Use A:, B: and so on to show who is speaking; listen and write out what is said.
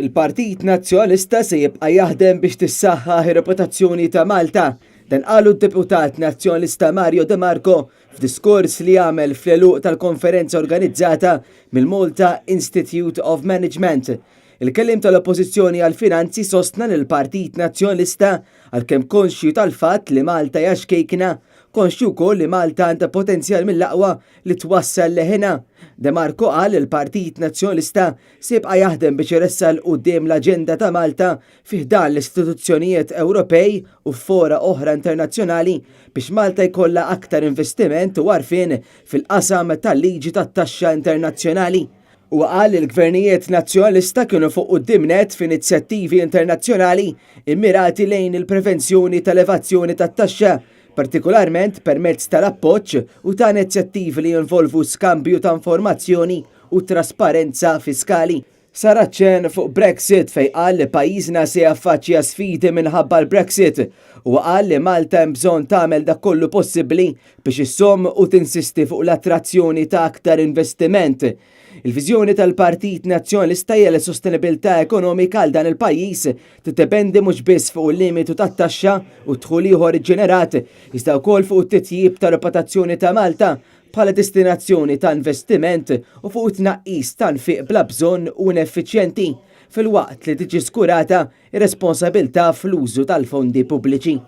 A: Il-Partit Nazzjonalista se jibqa' jaħdem biex tissaħħaħ ir-reputazzjoni ta' Malta. Dan qalu d-Deputat Nazzjonalista Mario De Marco f'diskors li għamel fl-għeluq tal-konferenza organizzata mill-Malta Institute of Management. Il-kelliem tal-Oppożizzjoni għall-Finanzi sostna li l-Partit Nazzjonalista, għalkemm konxju tal-fatt li Malta hija xkejkna, konxju wkoll li Malta għandha potenzjal mill-aqwa li twassal leħinha. De Marco qal li l-Partit Nazzjonalista se jibqa' jaħdem biex iressaq 'l quddiem l-aġenda ta' Malta fi ħdan l-istituzzjonijiet Ewropej u f'fora oħra internazzjonali biex Malta jkollha aktar investiment u għarfien fil-qasam tal-liġi tat-taxxa internazzjonali. Huwa qal li l-gvernijiet Nazzjonalista kienu fuq quddiem nett f'inizjattivi internazzjonali immirati lejn il-prevenzjoni tal-evazzjoni tat-taxxa, partikolarment permezz tal-appoġġ u ta' inizjattivi li jinvolvu skambju ta' informazzjoni u trasparenza fiskali. Sar aċċenn fuq Brexit fejn qal li pajjiżna se jaffaċċja sfidi minħabba l-Brexit. Huwa qal li Malta hemm bżonn tagħmel dak kollu possibbli biex issomm u tinsisti fuq l-attrazzjoni ta' aktar investiment. Il-viżjoni tal-Partit Nazzjonalista hija li s-sostenibilità ekonomika għal dan il-pajjiż tiddependi mhux biss fuq il-limitu tat-taxxa u d-dħul ieħor iġġenerat, iżda wkoll fuq it-titjib tar-reputazzjoni ta' Malta bħala destinazzjoni ta' investiment u fuq it-tnaqqis ta' nfiq bla bżonn u ineffiċjenti, filwaqt li tiġi żgurata r-responsabilità fl-użu tal-fondi pubbliċi.